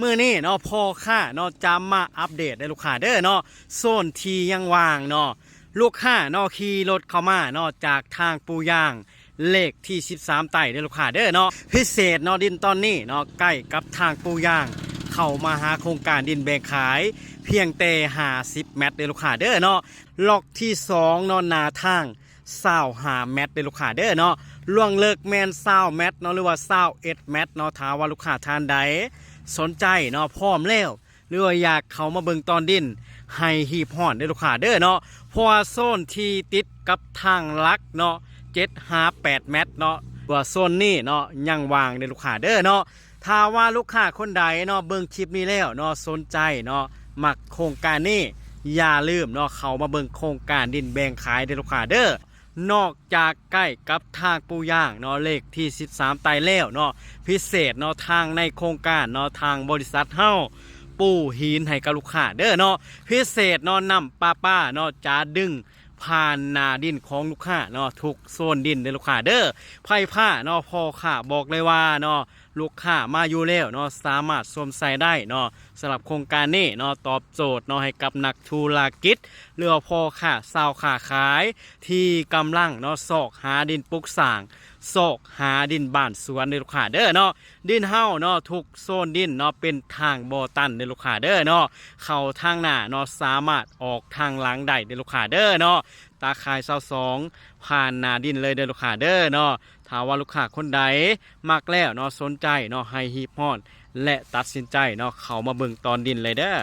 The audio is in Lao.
ມື້ນີ້ເນາະ ພໍ່ຄ້າເນາະ ຈະມາອັບເດດເດີລູກຄ້າເດີເນາະ ໂຊນທີ່ຍັງວ່າງເນາະ. ລູກຄ້າເນາະ ຂີ່ລົດເຂົ້າມາເນາະ ຈາກທາງປູຢາງ ເລກທີສິບສາມໃຕ້ເດີລູກຄ້າເດີເນາະ. ພິເສດເນາະ ດິນຕອນນີ້ເນາະ ໃກ້ກັບທາງປູຢາງ ເຂົ້າມາຫາໂຄງການດິນແບ່ງຂາຍ ພຽງແຕ່ຫ້າສິບແມັດເດີລູກຄ້າເດີເນາະ. ລັອກທີສອງເນາະ ໜ້າທາງ ຊາວຫ້າແມັດເດີລູກຄ້າເດີເນາະ. ລວງເລິກແມ່ນຊາວແມັດເນາະ ຫຼືວ່າຊາວເອັດແມັດເນາະ. ຖ້າວ່າລູກຄ້າທ່ານໃດສົນໃຈເນາະ ພ້ອມແລ້ວ ຫຼືວ່າຢາກເຂົ້າມາເບິ່ງຕອນດິນ ໃຫ້ຮີບຮ້ອນເດີລູກຄ້າເດີເນາະ. ເພາະວ່າໂຊນທີ່ຕິດກັບທາງຫຼັກເນາະ ເຈັດຫາແປດແມັດເນາະ ວ່າໂຊນນີ້ເນາະ ຍັງວ່າງເດີລູກຄ້າເດີເນາະ. ຖ້າວ່າລູກຄ້າຄົນໃດເນາະ ເບິ່ງຄລິບນີ້ແລ້ວເນາະ ສົນໃຈເນາະ ມັກໂຄງການນີ້ ຢ່າລືມເນາະ ເຂົ້າມາເບິ່ງໂຄງການດິນແບ່ງຂາຍເດີລູກຄ້າເດີ. ນອກຈາກໃກ້ກັບທາງປູຢາງເນາະ ເລກທີສິບສາມໃຕ້ແລ້ວເນາະ ພິເສດເນາະ ທາງໃນໂຄງການເນາະ ທາງບໍລິສັດເຮົາປູຫີນໃຫ້ກັບລູກຄ້າເດີເນາະ. ພິເສດເນາະ ນ້ຳປະປາເນາະ ຈະດຶງຜ່ານໜ້າດິນຂອງລູກຄ້າເນາະ ທຸກໂຊນດິນເດີລູກຄ້າເດີ. ໄຟຟ້າເນາະ ພໍ່ຄ້າບອກເລີຍວ່າເນາະ ລູກຄ້າມາຢູ່ແລ້ວເນາະ ສາມາດຊົມໃຊ້ໄດ້ເນາະ. ສຳລັບໂຄງການນີ້ເນາະ ຕອບໂຈດເນາະ ໃຫ້ກັບນັກທຸລະກິດ ຫຼືວ່າພໍ່ຄ້າຊາວຄ້າຂາຍ ທີ່ກຳລັງເນາະ ຊອກຫາດິນປຸກສ້າງ ຊອກຫາດິນບ້ານສວນເດີລູກຄ້າເດີເນາະ. ດິນເຮົາເນາະ ທຸກໂຊນດິນເນາະ ເປັນທາງບໍ່ຕັນເດີລູກຄ້າເດີເນາະ. ເຂົ້າທາງໜ້າເນາະ ສາມາດອອກທາງຫຼັງໄດ້ເດີລູກຄ້າເດີເນາະ. ຕາຂ່າຍຊາວສອງ ຜ່ານໜ້າດິນເລີຍເດີລູກຄ້າເດີເນາະ. ຖ້າວ່າລູກຄ້າຄົນໃດມັກແລ້ວເນາະ ສົນໃຈເນາະ ໃຫ້ຮີບຮ້ອນ ແລະ ຕັດສິນໃຈເນາະ ເຂົ້າມາເບິ່ງຕອນດິນເລີຍເດີ.